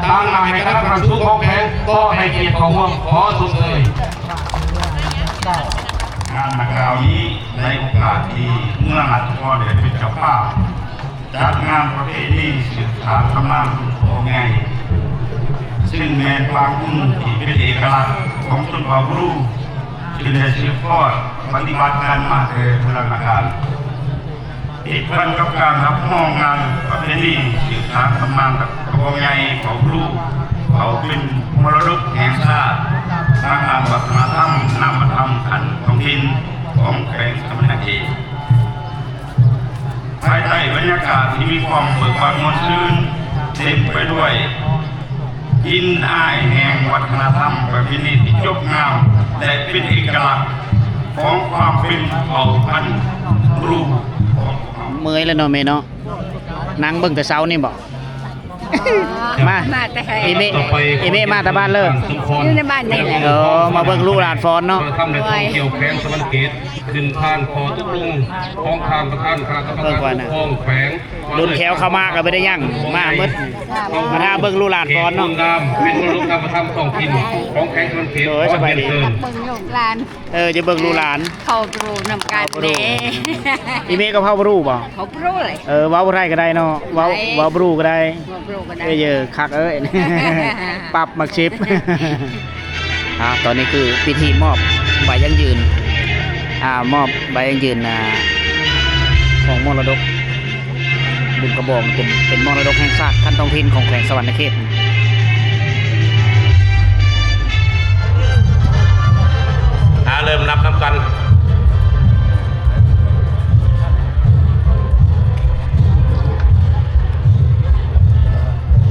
ຕາມໜ້າໃຫ້ຄະນະກຳມະການສູງຂອງແຂວງກໍໃຫ້ກຽດເຂົ້າຮ່ວມ ຂໍຊົມເຊີຍ. ງານດັ່ງກ່າວນີ້ ໃນໂອກາດທີ່ເມືອງລາດສະເພາະໄດ້ເປັນເຈົ້າພາບ ຈັດງານປະເພນີສືບສານຕຳນານຂອງໃຫຍ່ ຊຶ່ງແມ່ນປາງບຸນທີ່ເປັນເອກະລັກຂອງຊົນເຜົ່າບຣູ ຊຶ່ງໄດ້ສືບທອດປະຕິບັດກັນມາແຕ່ບູລານການ ຕິດພັນກັບການຮັບຮອງງານປະເພນີສືບສານຕຳນານຂອງໃຫຍ່ເຜົ່າບຣູ ເຂົາເປັນມໍລະດົກແຫ່ງຊາດ ທາງດ້ານວັດທະນະທຳ ນາມະທຳ ຂັ້ນທ້ອງຖິ່ນຂອງແຂວງສະຫວັນນະເຂດ. ພາຍໃຕ້ບັນຍາກາດທີ່ມີຄວາມເບີກບານມ່ວນຊື່ນ ເຕັມໄປດ້ວຍກິ່ນອາຍແຫ່ງວັດທະນະທຳປະເພນີທີ່ຈົບງາມ ແລະ ເປັນເອກະລັກຂອງຄວາມເປັນເຜົ່າພັນບຣູຂອງພວກເຮົາ. ເມື່ອຍແລ້ວເນາະແມ່ເນາະ ນັ່ງເບິ່ງແຕ່ເຊົ້ານີ້ບໍ? ມາ ມາແຕ່ໄກ ອີເມະ ອີເມະມາແຕ່ບ້ານເລີ ຢູ່ໃນບ້ານນີ້ແຫຼະ. ເອີ ມາເບິ່ງລູກຫຼານຟ້ອນເນາະ ທຳແລະທ່ອງທ່ຽວແຂວງສະຫວັນນະເຂດ ຂຶ້ນຜ່ານຂໍ້ຕົກລົງຂອງທ່ານປະທານຄະນະກຳມະການປົກຄອງແຂວງ ລຸ້ນແຖວເຂົ້າມາກໍບໍ່ໄດ້ຍັງ ມາໝົດ ມາຖ້າເບິ່ງລູກຫຼານຟ້ອນເນາະ. ເຂດງາມ ເປັນມໍລະດົກນາມະທຳທ້ອງຖິ່ນຂອງແຂວງສະຫວັນນະເຂດ. ໂດຍ ສະບາຍດີ ຂໍຮຽນເຊີນ ເບິ່ງລູກຫຼານ ເອີ ຈະເບິ່ງລູກຫຼານ ເຜົ່າບຣູນຳກັນເດ້. ອີເມະກໍເຜົ່າບຣູບໍ? ເຜົ່າບຣູເລີຍ. ເອີ ເວົ້າໄທກໍໄດ້ເນາະ ເວົ້າ ໄດ້ ເວົ້າບຣູກໍໄດ້ ເວົ້າບຣູກໍໄດ້. ເອີ ຄັກເອີຍ ປັບໝາກຊິບ. ອ່າ ຕອນນີ້ຄືພິທີມອບໃບຢັ້ງຢືນ ອ່າ ມອບໃບຢັ້ງຢືນ ອ່າ ຂອງມໍລະດົກ ບຸນກະບອງ ເປັນ ເປັນມໍລະດົກແຫ່ງຊາດຂັ້ນທ້ອງຖິ່ນຂອງແຂວງສະຫວັນນະເຂດ. ອ່າ ເລີ່ມນັບນຳກັນ.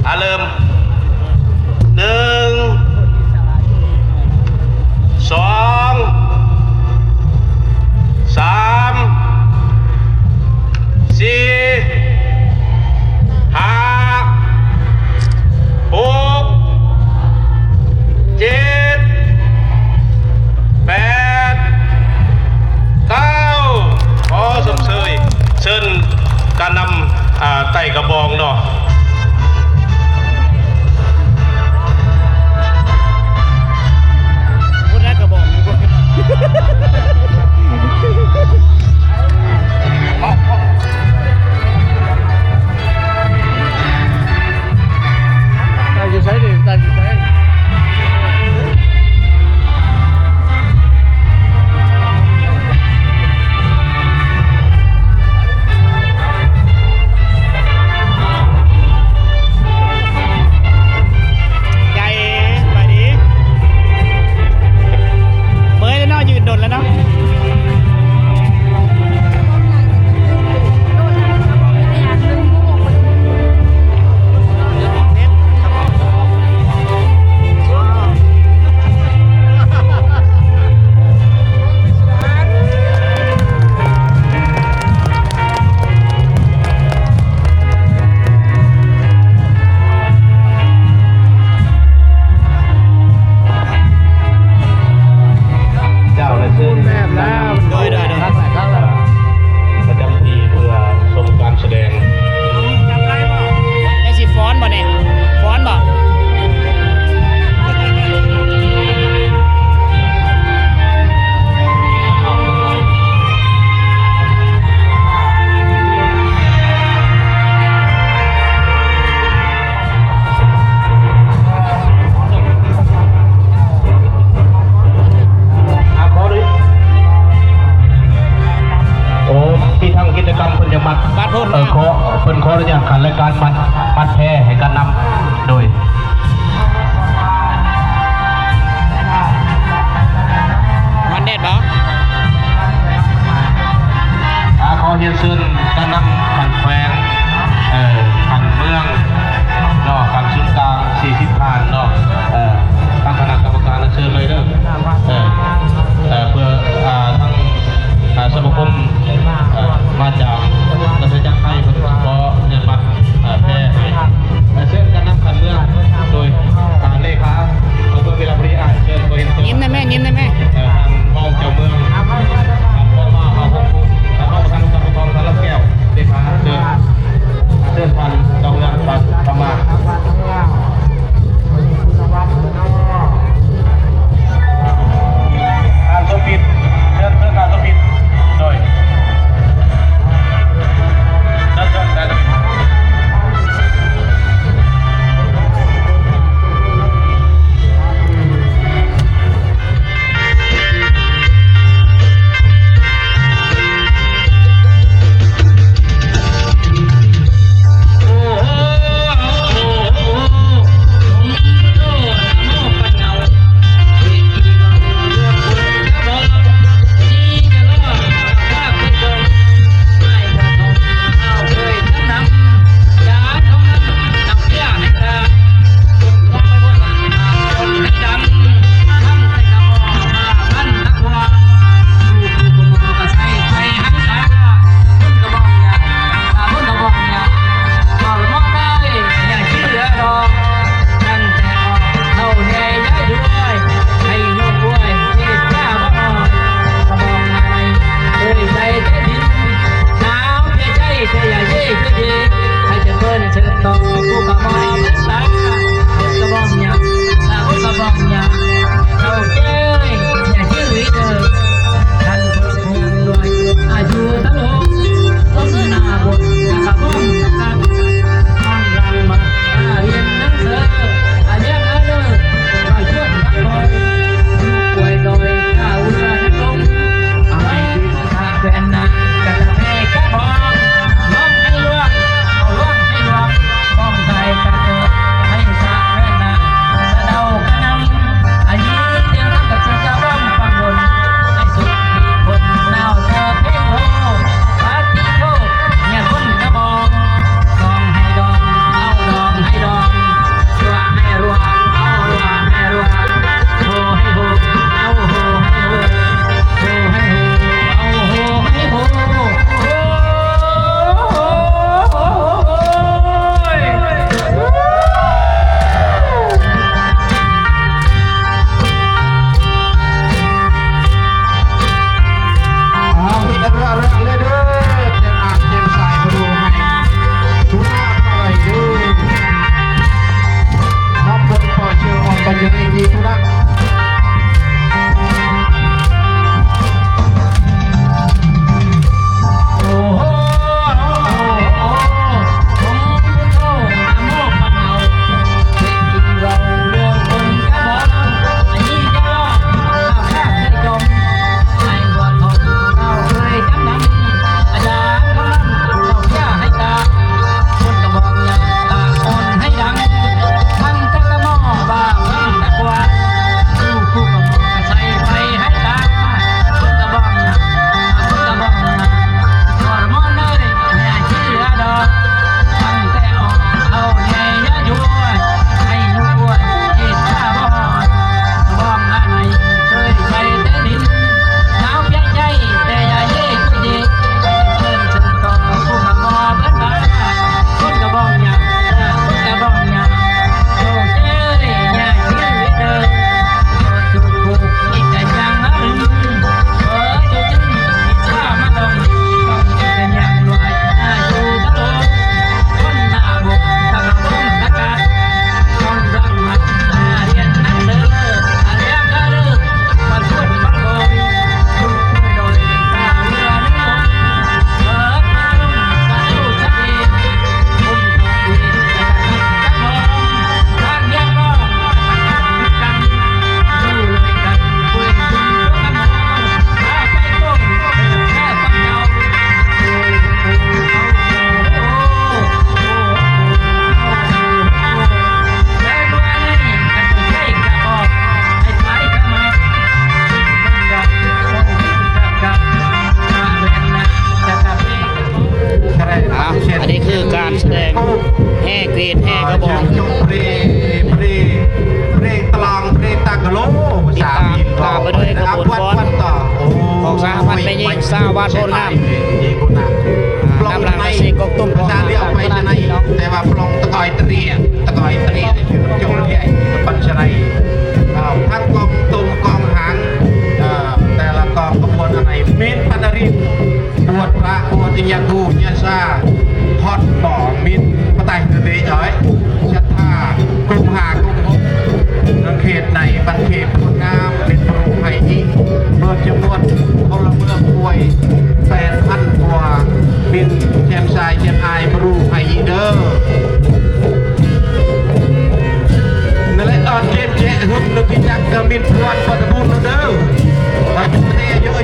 ອ່າ ເລີ່ມ ໜຶ່ງ ສອງ ສາມ ສີ່ ຫ້າ ຫົກ ເຈັດ ແປດ ເກົ້າ ຂໍຊົມເຊີຍ ເຊີນການນຳ ອ່າ ໄຕ່ກະບອງເນາະ. ພຸ້ນນະກະບອງຢູ່ພຸ້ນ. ຕາຍຢູ່ໃສນີ້? ຕາຍຢູ່ໃສ? ໃຫຍ່ ສະບາຍດີ. ເມື່ອຍແລ້ວເນາະ ຢືນດົນແລ້ວເນາະ. ເຈົ້າ ແລະ ເຊີນ ໂດຍ ໂດຍ ໂດຍ ປະຈຳທີ່ເພື່ອຊົມການສະແດງ. ແມ່ນຊິຟ້ອນບໍ່ນີ້? ຟ້ອນບໍ່? ໂອ້ ທີ່ທາງກິດຈະກຳເພິ່ນຈະມັດ ບາດໂພດ ເອີ ຂໍ ເພິ່ນຂໍອະນຸຍາດຂັ້ນລາຍການມັດ ມັດແພໃຫ້ການນຳ ໂດຍ ຮ້ອນແດດບໍ່? ອ່າ ຂໍຮຽນເຊີນການນຳຂັ້ນແຂວງ ເອີ ຂັ້ນເມືອງເນາະ ຂັ້ນສູນກາງສີ່ສິບທ່ານເນາະ ເອີ ທາງຄະນະກຳມະການເຊີນເລີຍເດີ ເອີ ເອີ ເພື່ອ ອ່າ ທາງ ອ່າ ສະມາຄົມ ເອີ ມາຈາກລາຊະອານາຈັກໄທ ເພິ່ນຂໍອະນຸຍາດບັດ ເອີ ແພໃຫ້ ເອີ ເຊີນກັນນ ອ່າ ອັນນີ້ຄືການສະແດງແຫ່ເກວດ ແຫ່ກະບອງ ເພລງ ເພລງຕະຫຼອງ ເພລງຕາກະໂລ ຕິດຕາມ ຕາມໄປດ້ວຍຂະບວນຟ້ອນຂອງສະຫະພັນແມ່ຍິງສາວບ້ານໂພນງາມ ນຳຫຼັງໂດຍເຊກອກຕຸ້ມ ຂອງ ແຕ່ວ່າປະຫຼອງຕະກອຍຕຣຽ ຕະກອຍຕຣຽ ຈຸລໃຫຍ່ ປັນຊະໄລ ທັງກອງຕຸ້ມກອງຫາງ ແຕ່ລະກອງຂະບວນອັນໃດ ມິນປານາຣິນ ບວດພະ ບວດຍາຄູ ຍາຊາ ຮອດບໍ່ ມິນປະໄຕນະເດເອີຍ ສັດທາ ກຸມຫ້າກຸມຫົກ ເຂດໃນ ບັນເຂດໂພນງາມ ເປັນບຣູໄຮອີ ເບີດຈຳນວນພົນລະເມືອງ ອວຍ ແປດພັນກວ່າ ມິນແຈມຊາຍແຈມອາຍ ບຣູໄຮອີເດີ ນັ້ນແຫຼະ ອອກເກມແຈະຫຶມນະພິຈັກກະມິນພວນປະຕະບຸນເດີ ປະຕະບຸນເດີ ເຍອະ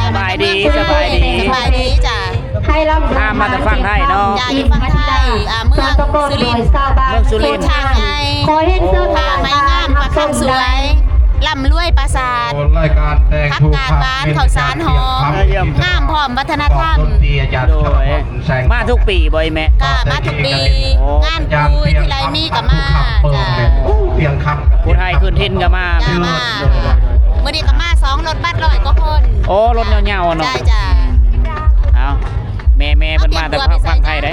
ສະບາຍດີ ສະບາຍດີ ສະບາຍດີຈ້າ. ຂ້າມມາແຕ່ຝັ່ງໄທເນາະ ຈ້າ ຢູ່ຝັ່ງໄທ ອ່າ ເມືອງສຸລິນ ເມືອງສຸລິນ ທາງໃຫຍ່ ໂອ້ ຜາໄມ້ງາມ ປາຄຳສວຍ ລ່ຳລວຍປາສາດ ຜັກກາດຫວານ ເຂົ້າສານຫອມ ງາມພ້ອມວັດທະນະທຳ ໂດຍ ມາທຸກປີບໍ່ອີ່ແມ່? ກໍມາທຸກປີ ໂອ້ ງານກູ່ວິທະຍາໄລມີກໍມາ ຈ້າ ຜູ້ໄທຄືນຖິ່ນກໍມາ ຈ້າ ມາ ມື້ນີ້ກໍມາສອງລົດບັດ ຮ້ອຍກວ່າຄົນ ໂອ້ ລົດຍາວໆເນາະ ຈ້າ ເອົາ ແມ່ໆ ເພິ່ນມາແຕ່ຝັ່ງໄທເດ້.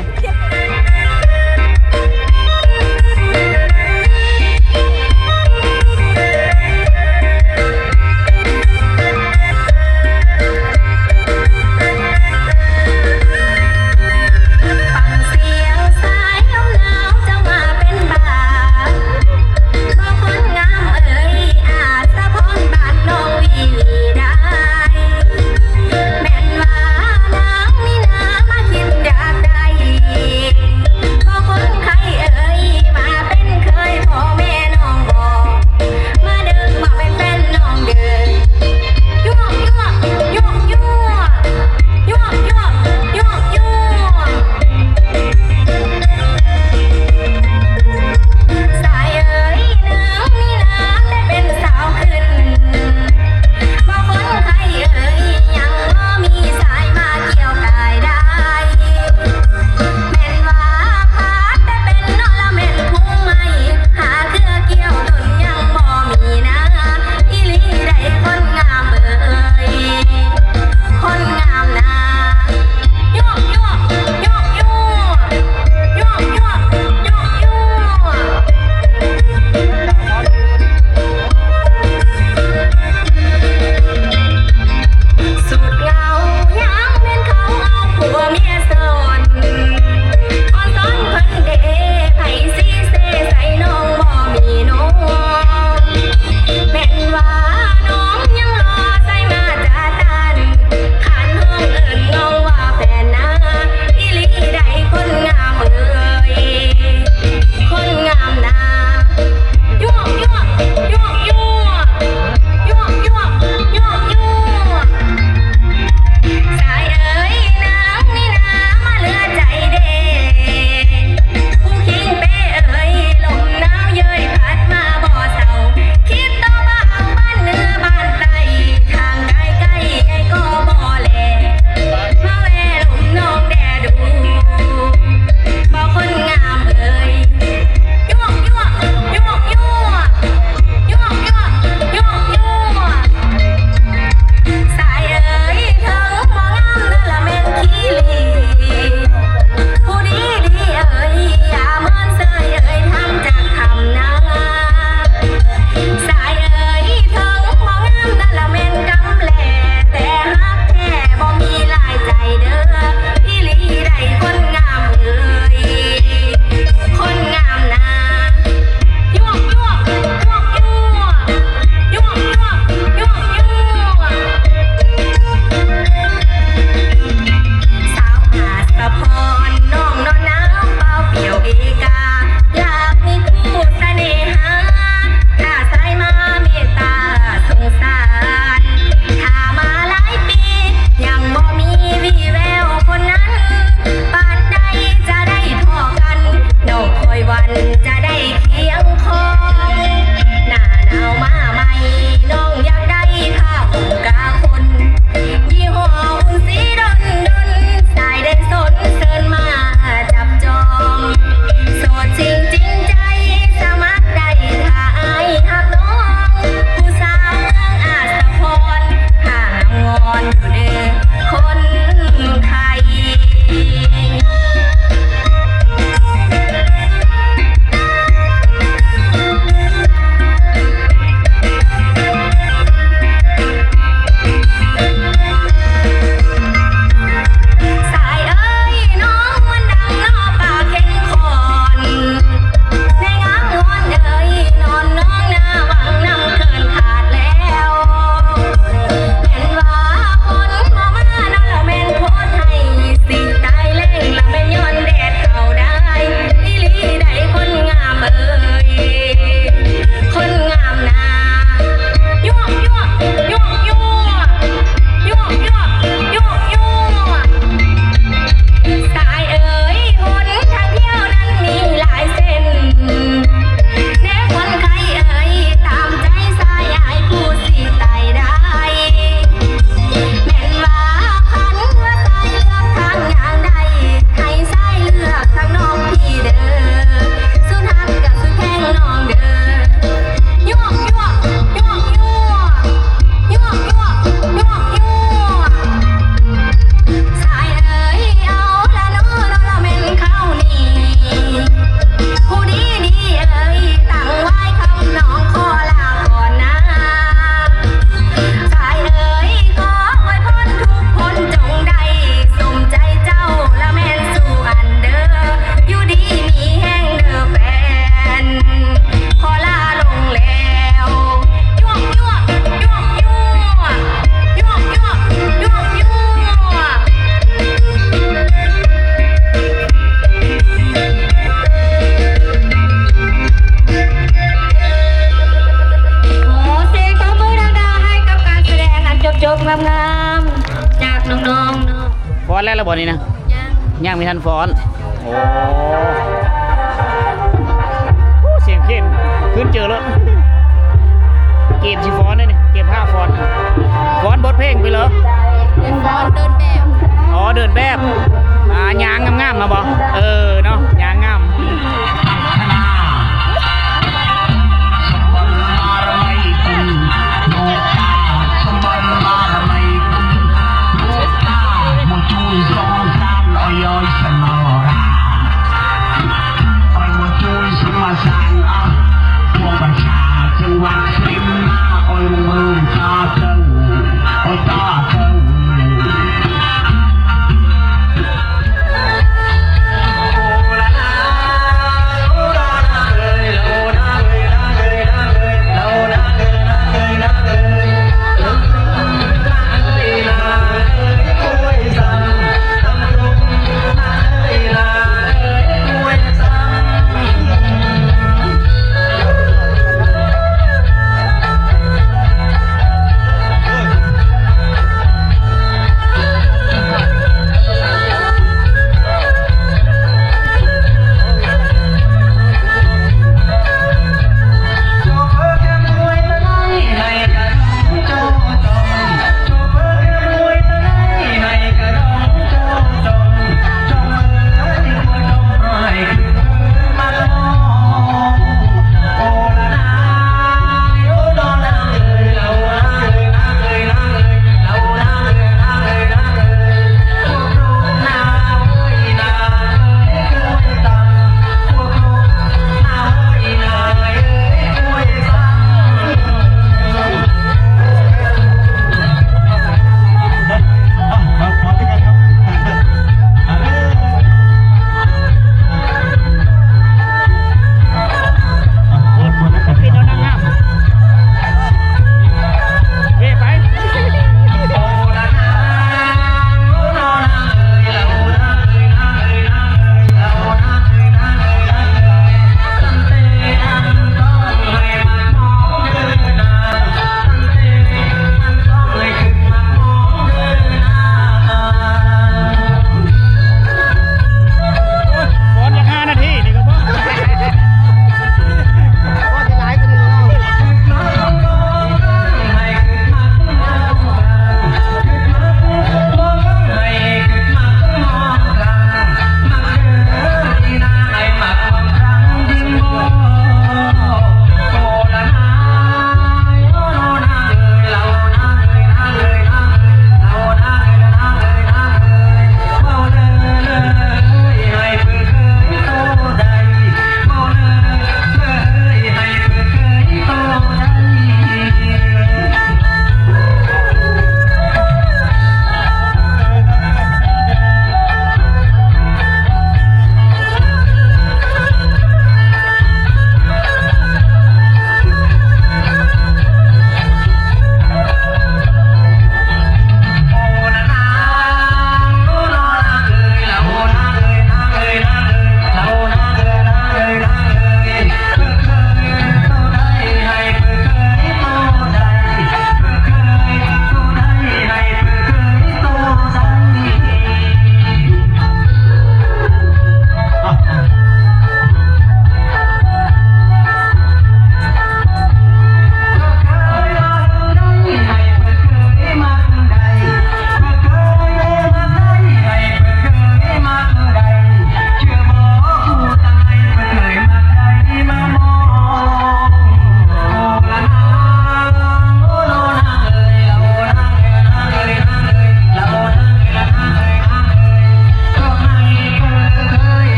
ງາມໆ ຈາກນ້ອງໆ ເນາະ. ຟ້ອນແລ້ວລະບໍ່ນີ້ນະ? ຍັງ ຍັງບໍ່ທັນຟ້ອນ. ໂອ້ ໂອ້ ສຽງເຄນຂຶ້ນເຈີໂລດ. ເກມຊິຟ້ອນເດ້ນີ້ ເກມພາຟ້ອນ ຟ້ອນບົດເພງໄປເລີຍ. ເປັນຟ້ອນເດີນແບບ. ອໍ ເດີນແບບ. ອ່າ ຍ່າງງາມໆ ມາບໍ່? ເອີເນາະ ຍ່າງງາມ.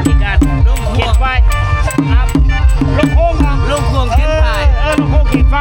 ມີການລົງເຂດໄຟ ລົງໂຄ້ງເນາະ ລົງໂຄ້ງເຂດໄຟ ເອີ ລົງໂຄ້ງເຂດໄຟ.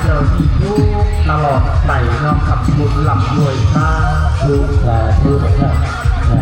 ເຈົ້າທີ່ຢູ່ຕະຫຼອດໄປເນາະ ຄຳບຸນລ່ຳລວຍ ສາທຸ ສາທຸ.